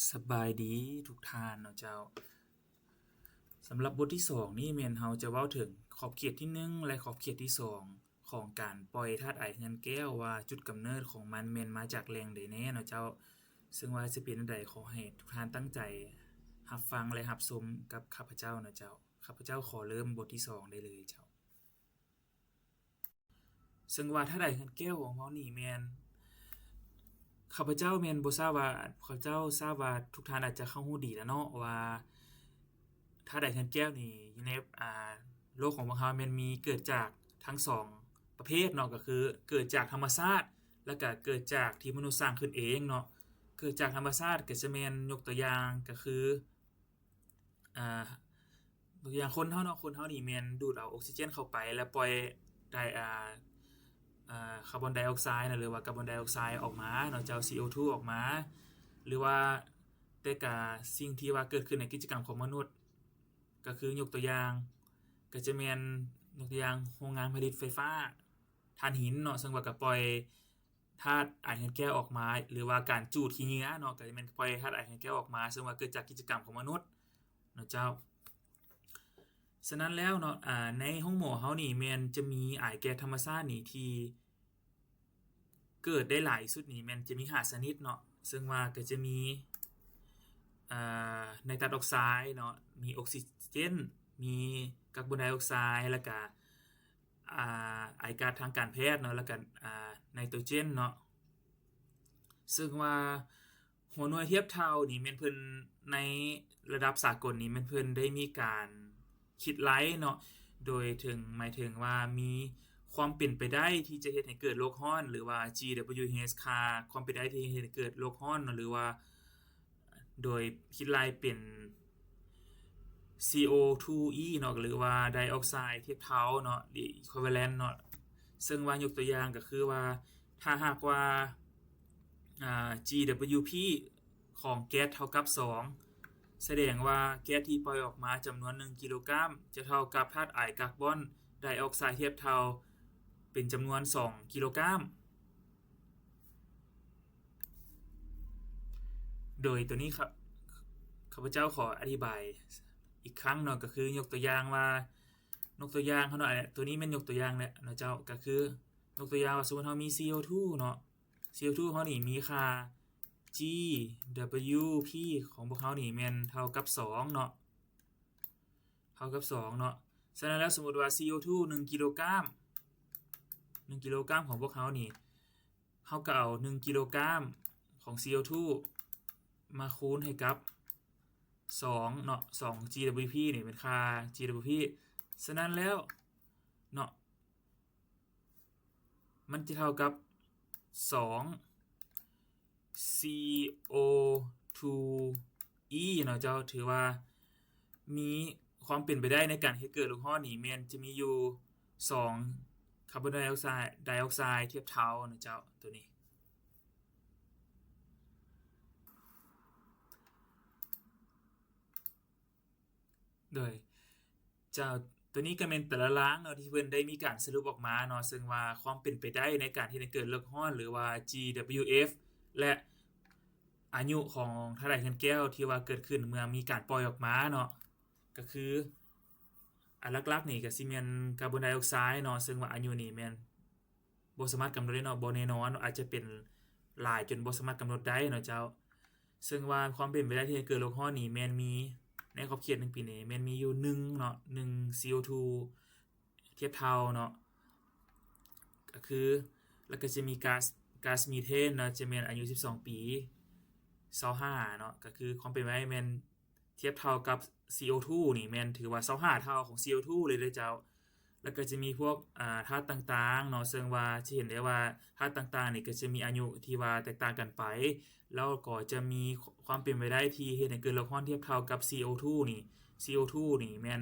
ສະບາຍດີທຸກທ່ານເນາະເຈົ້າ. ສຳລັບບົດທີສອງນີ້ແມ່ນເຮົາຈະເວົ້າເຖິງຂອບເຂດທີໜຶ່ງ ແລະ ຂອບເຂດທີສອງຂອງການປ່ອຍທາດໄອເຮືອນແກ້ວ ວ່າຈຸດກຳເນີດຂອງມັນແມ່ນມາຈາກແຫຼ່ງໃດແດ່ເນາະເຈົ້າ. ເຊິ່ງວ່າຈະເປັນແນວໃດ ຂໍໃຫ້ທຸກທ່ານຕັ້ງໃຈຮັບຟັງ ແລະ ຮັບຊົມກັບຂ້າພະເຈົ້າເນາະເຈົ້າ. ຂ້າພະເຈົ້າຂໍເລີ່ມບົດທີສອງໄດ້ເລີຍເຈົ້າ. ເຊິ່ງວ່າທາດໄອເຮືອນແກ້ວຂອງເຮົານີ້ແມ່ນ ຂ້າພະເຈົ້າແມ່ນບໍ່ຊາບວ່າ ຂ້າພະເຈົ້າຊາບວ່າທຸກທ່ານອາດຈະເຂົ້າຮູ້ດີແລ້ວເນາະ ວ່າທາດໄອເຮືອນແກ້ວນີ້ຢູ່ໃນ ອ່າ ໂລກຂອງພວກເຮົາແມ່ນມີເກີດຈາກທັງສອງປະເພດເນາະ ກໍຄືເກີດຈາກທຳມະຊາດ ແລ້ວກະເກີດຈາກທີ່ມະນຸດສ້າງຂຶ້ນເອງເນາະ. ເກີດຈາກທຳມະຊາດກໍຈະແມ່ນ ຍົກຕົວຢ່າງກໍຄື ອ່າ ຕົວຢ່າງຄົນເຮົາເນາະ, ຄົນເຮົານີ້ແມ່ນດູດເອົາອົກຊີເຈນເຂົ້າໄປ ແລ້ວປ່ອຍໄດ ອ່າ ອ່າ ຄາບອນໄດອອກໄຊເນາະ ຫຼືວ່າກາບອນໄດອອກໄຊອອກມາເນາະເຈົ້າ, ຊີໂອທູອອກມາ ຫຼືວ່າ ແຕ່ກະສິ່ງທີ່ວ່າເກີດຂຶ້ນໃນກິດຈະກຳຂອງມະນຸດ ກໍຄືຍົກຕົວຢ່າງ ກໍຈະແມ່ນ ຍົກຕົວຢ່າງໂຮງງານຜະລິດໄຟຟ້າຖ່ານຫີນເນາະ, ເຊິ່ງວ່າກໍປ່ອຍ ທາດໄອເຮືອນແກ້ວອອກມາ ຫຼືວ່າການຈູດຂີ້ເຫຍື້ອເນາະ ກໍຈະແມ່ນປ່ອຍທາດໄອເຮືອນແກ້ວອອກມາ ເຊິ່ງວ່າເກີດຈາກກິດຈະກຳຂອງມະນຸດເນາະເຈົ້າ. ສະນັ້ນແລ້ວເນາະ ອ່າ ໃນໂຮງໝໍເຮົານີ້ແມ່ນຈະມີອາຍແກັສທຳມະຊາດນີ້ທີ່ເກີດໄດ້ຫຼາຍທີ່ສຸດນີ້ແມ່ນຈະມີຫ້າຊະນິດເນາະ, ເຊິ່ງວ່າກໍຈະມີ ອ່າ ໄນຕັດອອກໄຊເນາະ, ມີອົກຊີເຈນ, ມີກາບອນໄດອອກໄຊ ແລ້ວກະ ອ່າ ອາຍກັສທາງການແພດເນາະ ແລ້ວກະ ອ່າ ໄນໂຕຣເຈນເນາະ. ເຊິ່ງວ່າຫົວໜ່ວຍທຽບເທົ່ານີ້ແມ່ນເພິ່ນ ໃນລະດັບສາກົນນີ້ແມ່ນເພິ່ນໄດ້ມີການຄິດໄລ່ເນາະ ໂດຍເຖິງ ໝາຍເຖິງວ່າມີຄວາມເປັນໄປໄດ້ທີ່ຈະເຮັດໃຫ້ເກີດໂລກຮ້ອນ ຫຼືວ່າ ຈີດັບເບິນຢູເອັດ ຄ່າຄວາມເປັນໄດ້ທີ່ເຮັດໃຫ້ເກີດໂລກຮ້ອນເນາະ ຫຼືວ່າ ໂດຍຄິດໄລ່ເປັນ ຊີໂອທູອີ ເນາະ ຫຼືວ່າໄດອອກໄຊທຽບເທົ່າເນາະ ຫຼື ອີຄວາວາເລັນເນາະ, ເຊິ່ງວ່າຍົກຕົວຢ່າງກໍຄືວ່າ ຖ້າຫາກວ່າ ອ່າ ຈີດັບເບິນຢູພີຂອງແກັສເທົ່າກັບສອງ ສະແດງວ່າແກັສທີ່ປ່ອຍອອກມາຈຳນວນໜຶ່ງກິໂລກຣາມ ຈະເທົ່າກັບທາດໄອກາບອນໄດອອກໄຊທຽບເທົ່າເປັນຈຳນວນສອງກິໂລກຣາມ. ໂດຍຕົວນີ້ ຂ້າພະເຈົ້າຂໍອະທິບາຍອີກຄັ້ງເນາະ, ກໍຄືຍົກຕົວຢ່າງວ່າ ຍົກຕົວຢ່າງເຮົາເນາະ, ອັນນີ້ ຕົວນີ້ແມ່ນຍົກຕົວຢ່າງແຫຼະເນາະເຈົ້າ, ກໍຄືຍົກຕົວຢ່າງວ່າ ສົມມຸດເຮົາມີ ຊີໂອທູເນາະ, ຊີໂອທູເຮົານີ້ມີຄ່າ ຈີດັບເບິນຢູພີຂອງພວກເຮົານີ້ແມ່ນເທົ່າກັບສອງເນາະ, ເທົ່າກັບສອງເນາະ. ສະນັ້ນແລ້ວ ສົມມຸດວ່າ ຊີໂອທູໜຶ່ງກິໂລກຣາມ, ໜຶ່ງກິໂລກຣາມຂອງພວກເຮົານີ້ ເຮົາກໍເອົາໜຶ່ງກິໂລກຣາມຂອງ ຊີໂອທູ ມາຄູນໃຫ້ກັບສອງເນາະ, ສອງ ຈີດັບເບິນຢູພີ ນີ້ເປັນຄ່າ ຈີດັບເບິນຢູພີ. ສະນັ້ນແລ້ວເນາະ ມັນຈະເທົ່າກັບສອງ ຊີໂອທູອີເນາະເຈົ້າ, ຖືວ່າມີຄວາມເປັນໄປໄດ້ໃນການເຮັດເກີດໂລກຮ້ອນນີ້ແມ່ນຈະມີຢູ່ສອງ ຄາບອນໄດອອກໄຊ ໄດອອກໄຊທຽບເທົ່າເນາະເຈົ້າ, ຕົວນີ້. ໂດຍ ເຈົ້າ ຕົວນີ້ກໍແມ່ນຕາລາງເນາະ ທີ່ເພິ່ນໄດ້ມີການສະຫຼຸບອອກມາເນາະ, ເຊິ່ງວ່າຄວາມເປັນໄປໄດ້ໃນການເຮັດໃຫ້ເກີດໂລກຮ້ອນ ຫຼືວ່າ ຈີດັບເບິນຢູເອັຟ ແລະ ອາຍຸຂອງທາດໄອເຮືອນແກ້ວທີ່ວ່າເກີດຂຶ້ນເມື່ອມີການປ່ອຍອອກມາເນາະ, ກໍຄືອັນຫຼັກໆນີ້ກໍຊິແມ່ນກາບອນໄດອອກໄຊເນາະ, ເຊິ່ງວ່າອາຍຸນີ້ແມ່ນ ບໍ່ສາມາດກຳນົດໄດ້ເນາະ, ບໍ່ແນ່ນອນ, ອາດຈະເປັນຫຼາຍຈົນບໍ່ສາມາດກຳນົດໄດ້ເນາະເຈົ້າ. ເຊິ່ງວ່າຄວາມເປັນໄປໄດ້ທີ່ຈະເກີດໂລກຮ້ອນນີ້ແມ່ນມີໃນຂອບເຂດໜຶ່ງປີນີ້ແມ່ນມີຢູ່ໜຶ່ງເນາະ, ໜຶ່ງ ຊີໂອທູທຽບເທົ່າເນາະ, ກໍຄື ແລ້ວກໍຈະມີກາສ ກາສມີເທນເນາະ, ຈະແມ່ນອາຍຸສິບສອງປີ ຊາວຫ້າເນາະ, ກໍຄືຄວາມເປັນໄປໄດ້ແມ່ນ ທຽບເທົ່າກັບ ຊີໂອທູນີ້ແມ່ນຖືວ່າຊາວຫ້າເທົ່າຂອງ ຊີໂອທູເລີຍເດີເຈົ້າ. ແລ້ວກໍຈະມີພວກ ອ່າ ທາດຕ່າງໆເນາະ, ເຊິ່ງວ່າຈະເຫັນໄດ້ວ່າທາດຕ່າງໆນີ້ກໍຈະມີອາຍຸທີ່ວ່າແຕກຕ່າງກັນໄປ, ແລ້ວກໍຈະມີຄວາມເປັນໄປໄດ້ທີ່ເຮັດໃຫ້ເກີດໂລກຮ້ອນທຽບເທົ່າກັບ ຊີໂອທູນີ້, ຊີໂອທູນີ້ແມ່ນ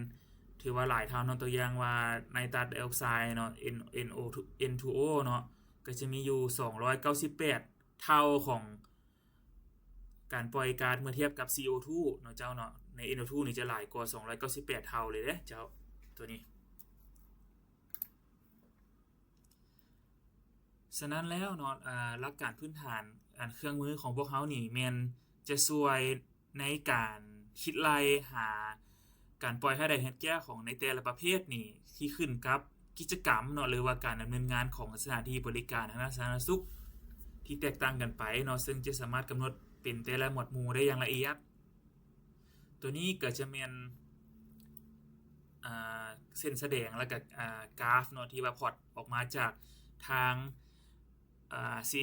ຖືວ່າຫຼາຍເທົ່າເນາະ, ຕົວຢ່າງວ່າໄນຕັດໄດອອກໄຊເນາະ, ເອັນ ເອັນໂອ ເອັນທູໂອເນາະ, ກໍຈະມີຢູ່ສອງຮ້ອຍເກົ້າສິບແປດເທົ່າຂອງ ການປ່ອຍກາສເມື່ອທຽບກັບ ຊີໂອທູເນາະເຈົ້າເນາະ, ໃນ ເອັນໂອທູນີ້ຈະຫຼາຍກວ່າສອງຮ້ອຍເກົ້າສິບແປດເທົ່າເລີຍເດ້ເຈົ້າ ຕົວນີ້. ສະນັ້ນແລ້ວເນາະ ອ່າ ຫຼັກການພື້ນຖານ ອັນ ເຄື່ອງມືຂອງພວກເຮົານີ້ແມ່ນ ຈະຊ່ວຍໃນການຄິດໄລ່ຫາການປ່ອຍທາດໄອເຮືອນແກ້ວຂອງໃນແຕ່ລະປະເພດນີ້ ທີ່ຂຶ້ນກັບກິດຈະກຳເນາະ ຫຼືວ່າການດຳເນີນງານຂອງສະຖານທີ່ບໍລິການທາງດ້ານສາທາລະນະສຸກທີ່ແຕກຕ່າງກັນໄປເນາະ ເຊິ່ງຈະສາມາດກຳນົດເປັນແຕ່ລະໝວດໝູ່ໄດ້ຢ່າງລະອຽດ. ຕົວນີ້ກໍຈະແມ່ນ ອ່າ ເສັ້ນສະແດງ ແລ້ວກໍ ອ່າ ກຣາຟເນາະ ທີ່ວ່າພອດອອກມາຈາກທາງ ອ່າ ຊີ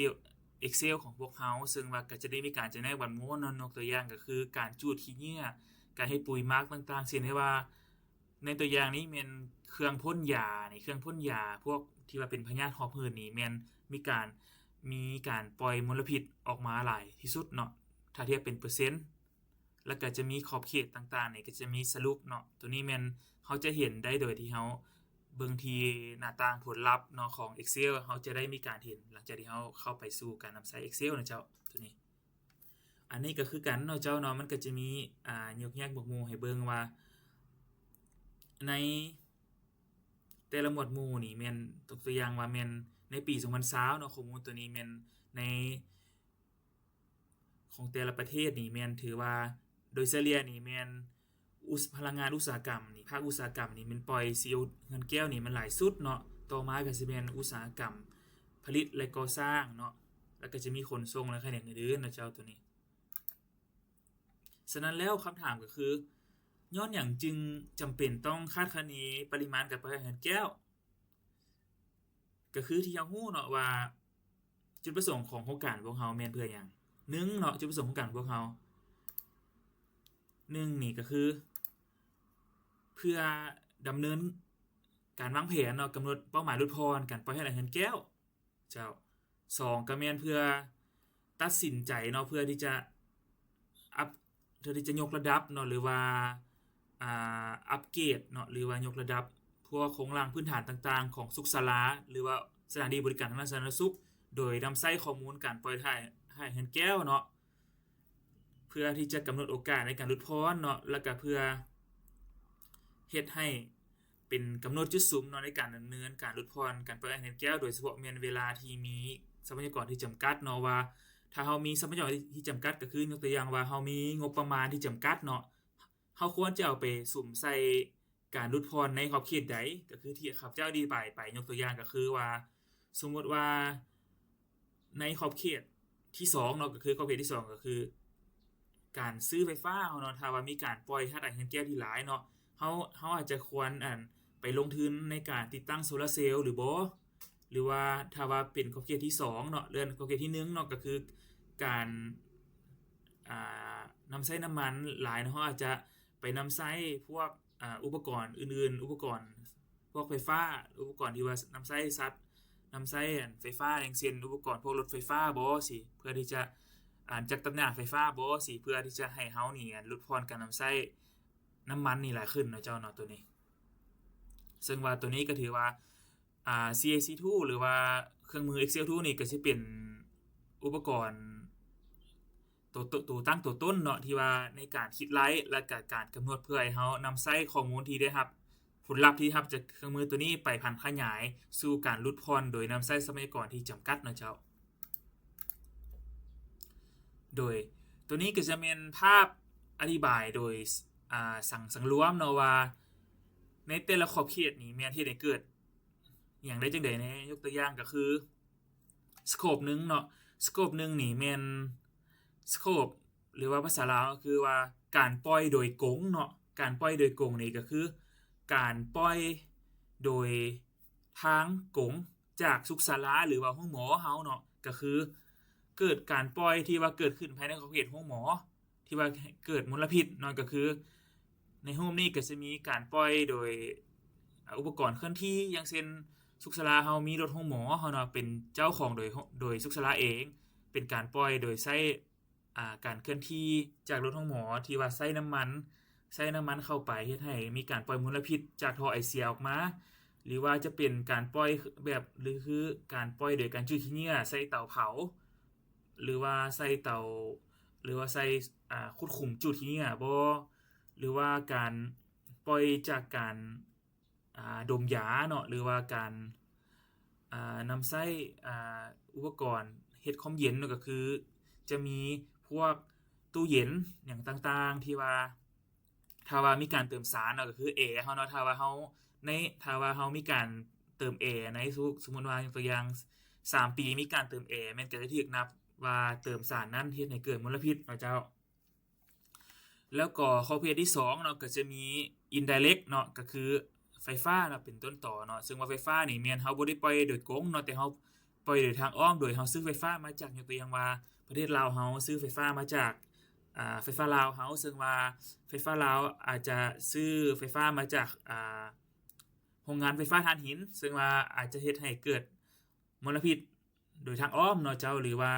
Excel ຂອງພວກເຮົາ ເຊິ່ງວ່າກໍຈະໄດ້ມີການຈຳແນກໝວດໝູ່ເນາະ ຍົກຕົວຢ່າງກໍຄືການຈູດຂີ້ເຫຍື້ອ ການເຮັດປຸ໋ຍໝາກຕ່າງໆ ເຊັ່ນໄດ້ວ່າ ໃນຕົວຢ່າງນີ້ແມ່ນເຄື່ອງພົ່ນຢານີ້ ເຄື່ອງພົ່ນຢາພວກທີ່ວ່າເປັນພະຍາດຫອບຫືດນີ້ ແມ່ນມີການ ມີການປ່ອຍມົນລະພິດອອກມາຫຼາຍທີ່ສຸດເນາະ ຖ້າທຽບເປັນເປີເຊັນ ແລ້ວກໍຈະມີຂອບເຂດຕ່າງໆນີ້ ກໍຈະມີສະຫຼຸບເນາະ ຕົວນີ້ແມ່ນເຮົາຈະເຫັນໄດ້ໂດຍທີ່ເຮົາເບິ່ງທີ່ໜ້າຕ່າງຜົນລັບເນາະ ຂອງ Excel ເຮົາຈະໄດ້ມີການເຫັນ ຫຼັງຈາກທີ່ເຮົາເຂົ້າໄປສູ່ການນຳໃຊ້ Excel ນະເຈົ້າ ຕົວນີ້. ອັນນີ້ກໍຄືກັນເນາະເຈົ້າເນາະ ມັນກໍຈະມີ ອ່າ ຍົກແຍກໝວດໝູ່ໃຫ້ເບິ່ງວ່າ ໃນແຕ່ລະໝວດໝູ່ນີ້ແມ່ນ ຍົກຕົວຢ່າງວ່າແມ່ນໃນປີສອງພັນຊາວເນາະ ຂໍ້ມູນຕົວນີ້ແມ່ນໃນ ຂອງແຕ່ລະປະເທດນີ້ແມ່ນຖືວ່າໂດຍສະເລ່ຍນີ້ແມ່ນອຸດສະ ພະລັງງານອຸດສາຫະກຳນີ້ ພາກອຸດສາຫະກຳນີ້ແມ່ນປ່ອຍຊີໂອ ເຮືອນແກ້ວນີ້ມັນຫຼາຍສຸດເນາະ ຕໍ່ມາກໍຊິແມ່ນອຸດສາຫະກຳຜະລິດ ແລະ ກໍ່ສ້າງເນາະ ແລ້ວກໍຈະມີຂົນສົ່ງ ແລະ ຂະແໜງອື່ນໆເນາະເຈົ້າ ຕົວນີ້. ສະນັ້ນແລ້ວຄຳຖາມກໍຄື ຍ້ອນຫຍັງຈຶ່ງຈຳເປັນຕ້ອງຄາດຄະເນປະລິມານການປ່ອຍທາດໄອເຮືອນແກ້ວ? ກໍຄືທີ່ເຮົາຮູ້ເນາະວ່າ ຈຸດປະສົງຂອງໂຄງການພວກເຮົາແມ່ນເພື່ອຫຍັງ? ໜຶ່ງເນາະ ຈຸດປະສົງຂອງໂຄງການພວກເຮົາ ໜຶ່ງນີ້ກໍຄື ເພື່ອດຳເນີນການວາງແຜນເນາະ ກຳນົດເປົ້າໝາຍຫຼຸດຜ່ອນການປ່ອຍທາດໄອເຮືອນແກ້ວ ເຈົ້າ. ສອງ ກໍແມ່ນເພື່ອຕັດສິນໃຈເນາະ ເພື່ອທີ່ຈະອັບ ເພື່ອທີ່ຈະຍົກລະດັບເນາະ ຫຼືວ່າ ອ່າ ອັບເກຣດເນາະ ຫຼືວ່າຍົກລະດັບພວກໂຄງລ່າງພື້ນຖານຕ່າງໆຂອງສຸກສາລາ ຫຼືວ່າສະຖານທີ່ບໍລິການທາງດ້ານສາທາລະນະສຸກ ໂດຍນຳໃຊ້ຂໍ້ມູນການປ່ອຍທາດໄອເຮືອນແກ້ວເນາະ ເພື່ອທີ່ຈະກຳນົດໂອກາດໃນການຫຼຸດຜ່ອນເນາະ ແລ້ວກະເພື່ອເຮັດໃຫ້ ເປັນກຳນົດຈຸດສຸມເນາະ ໃນການດຳເນີນການຫຼຸດຜ່ອນການປ່ອຍທາດໄອເຮືອນແກ້ວ ໂດຍສະເພາະແມ່ນເວລາທີ່ມີຊັບພະຍາກອນທີ່ຈຳກັດເນາະ ວ່າຖ້າເຮົາມີຊັບພະຍາກອນທີ່ຈຳກັດ ກໍຄືຍົກຕົວຢ່າງວ່າເຮົາມີງົບປະມານທີ່ຈຳກັດເນາະ ເຮົາຄວນຈະເອົາໄປສຸມໃສ່ການຫຼຸດຜ່ອນໃນຂອບເຂດໃດ? ກໍຄືທີ່ຂ້າພະເຈົ້າອະທິບາຍໄປ ຍົກຕົວຢ່າງກໍຄືວ່າ ສົມມຸດວ່າ ໃນຂອບເຂດທີສອງເນາະ ກໍຄືຂອບເຂດທີສອງ ກໍຄືການຊື້ໄຟຟ້າເຮົາເນາະ ຖ້າວ່າມີການປ່ອຍທາດໄອເຮືອນແກ້ວທີ່ຫຼາຍເນາະ ເຮົາ ເຮົາອາດຈະຄວນ ອັນ ໄປລົງທຶນໃນການຕິດຕັ້ງໂຊລາເຊວຫຼືບໍ່? ຫຼືວ່າຖ້າວ່າເປັນຂອບເຂດທີສອງເນາະ ເລື່ອນຂອບເຂດທີໜຶ່ງເນາະ ກໍຄືການ ອ່າ ນຳໃຊ້ນ້ຳມັນຫຼາຍເນາະ ເຮົາອາດຈະໄປນຳໃຊ້ພວກ ອ່າ ອຸປະກອນອື່ນໆ ອຸປະກອນ ພວກໄຟຟ້າ ອຸປະກອນທີ່ວ່ານຳໃຊ້ສັດ ນຳໃຊ້ ອັນ ໄຟຟ້າ ຢ່າງເຊັ່ນ ອຸປະກອນພວກລົດໄຟຟ້າບໍ ຊີ້ ເພື່ອທີ່ຈະ ອັນ ຈັກຕັດຫຍ້າໄຟຟ້າບໍ ຊີ້ ເພື່ອທີ່ຈະໃຫ້ເຮົານີ້ ອັນ ຫຼຸດຜ່ອນການນຳໃຊ້ນ້ຳມັນນີ້ຫຼາຍຂຶ້ນເນາະເຈົ້າເນາະ ຕົວນີ້. ເຊິ່ງວ່າຕົວນີ້ກໍຖືວ່າ ອ່າ ຊີເອຊີທູ ຫຼືວ່າເຄື່ອງມື Excel two ນີ້ກໍຊິເປັນອຸປະກອນ ໂຕ ໂຕ ໂຕຕັ້ງໂຕຕົ້ນເນາະ ທີ່ວ່າໃນການຄິດໄລ່ ແລະ ກະການກຳນົດເພື່ອໃຫ້ເຮົານຳໃຊ້ຂໍ້ມູນທີ່ໄດ້ຮັບ ຜົນລັບທີ່ຮັບຈາກເຄື່ອງມືໂຕນີ້ໄປຜັນຂະຫຍາຍສູ່ການຫຼຸດຜ່ອນໂດຍນຳໃຊ້ຊັບພະຍາກອນທີ່ຈຳກັດເນາະເຈົ້າ. ໂດຍ ໂຕນີ້ກໍຈະແມ່ນພາບອະທິບາຍໂດຍ ອ່າ ສັງ ສັງລວມເນາະວ່າ ໃນແຕ່ລະຂອບເຂດນີ້ແມ່ນເຮັດໃຫ້ເກີດຫຍັງໄດ້ຈັ່ງໃດແດ່. ຍົກຕົວຢ່າງກໍຄື scope ໜຶ່ງເນາະ scope ໜຶ່ງນີ້ແມ່ນ scope ຫຼືວ່າພາສາລາວກໍຄືວ່າການປ່ອຍໂດຍກົງເນາະ ການປ່ອຍໂດຍກົງນີ້ກໍຄືການປ່ອຍໂດຍທາງກົງຈາກສຸກສາລາ ຫຼືວ່າໂຮງໝໍເຮົາເນາະ ກໍຄືເກີດການປ່ອຍທີ່ວ່າເກີດຂຶ້ນພາຍໃນຂອບເຂດໂຮງໝໍ ທີ່ວ່າເກີດມົນລະພິດເນາະ ກໍຄືໃນຮູບນີ້ກໍຈະມີການປ່ອຍໂດຍ ອ່າ ອຸປະກອນເຄື່ອນທີ່ ຢ່າງເຊັ່ນ ສຸກສາລາເຮົາມີລົດໂຮງໝໍເຮົາເນາະ ເປັນເຈົ້າຂອງໂດຍ ໂດຍສຸກສາລາເອງ ເປັນການປ່ອຍໂດຍໃຊ້ ອ່າ ການເຄື່ອນທີ່ຈາກລົດໂຮງໝໍທີ່ວ່າໃຊ້ນ້ຳມັນ ໃຊ້ນ້ຳມັນເຂົ້າໄປ ເຮັດໃຫ້ມີການປ່ອຍມົນລະພິດຈາກທໍ່ໄອເສຍອອກມາ ຫຼືວ່າຈະເປັນການປ່ອຍແບບ ຫຼື ຄືການປ່ອຍໂດຍການຈູດຂີ້ເຫຍື້ອໃສ່ເຕົາເຜົາ ຫຼືວ່າໃສ່ເຕົາ ຫຼືວ່າໃສ່ ອ່າ ຂຸດຂຸມຈູດຂີ້ເຫຍື້ອບໍ ຫຼືວ່າການປ່ອຍຈາກການ ອ່າ ດົມຢາເນາະ ຫຼືວ່າການ ອ່າ ນຳໃຊ້ ອ່າ ອຸປະກອນເຮັດຄວາມເຢັນເນາະ ກໍຄືຈະມີພວກ ຕູ້ເຢັນຫຍັງຕ່າງໆ ທີ່ວ່າ ຖ້າວ່າມີການເຕີມສານເນາະ ກໍຄືແອເຮົາເນາະ ຖ້າວ່າເຮົາ ໃນ ຖ້າວ່າເຮົາມີການເຕີມແອໃນ ສົມ ສົມມຸດວ່າ ຍົກຕົວຢ່າງ ສາມປີມີການເຕີມແອ ແມ່ນກໍຈະຖືກນັບວ່າເຕີມສານນັ້ນເຮັດໃຫ້ເກີດມົນລະພິດເນາະເຈົ້າ. ແລ້ວກໍຂອບເຂດທີສອງເນາະ ກໍຈະມີ indirect ເນາະ ກໍຄືໄຟຟ້າເນາະ ເປັນຕົ້ນຕໍເນາະ ເຊິ່ງວ່າໄຟຟ້ານີ້ແມ່ນເຮົາບໍ່ໄດ້ປ່ອຍໂດຍກົງເນາະ ແຕ່ເຮົາປ່ອຍໂດຍທາງອ້ອມ ໂດຍເຮົາຊື້ໄຟຟ້າມາຈາກ ຍົກຕົວຢ່າງວ່າ ປະເທດລາວເຮົາຊື້ໄຟຟ້າມາຈາກ ອ່າ ໄຟຟ້າລາວເຮົາ ເຊິ່ງວ່າໄຟຟ້າລາວອາດຈະຊື້ໄຟຟ້າມາຈາກ ອ່າ ໂຮງງານໄຟຟ້າຖ່ານຫີນ ເຊິ່ງວ່າອາດຈະເຮັດໃຫ້ເກີດມົນລະພິດໂດຍທາງອ້ອມເນາະເຈົ້າ ຫຼືວ່າ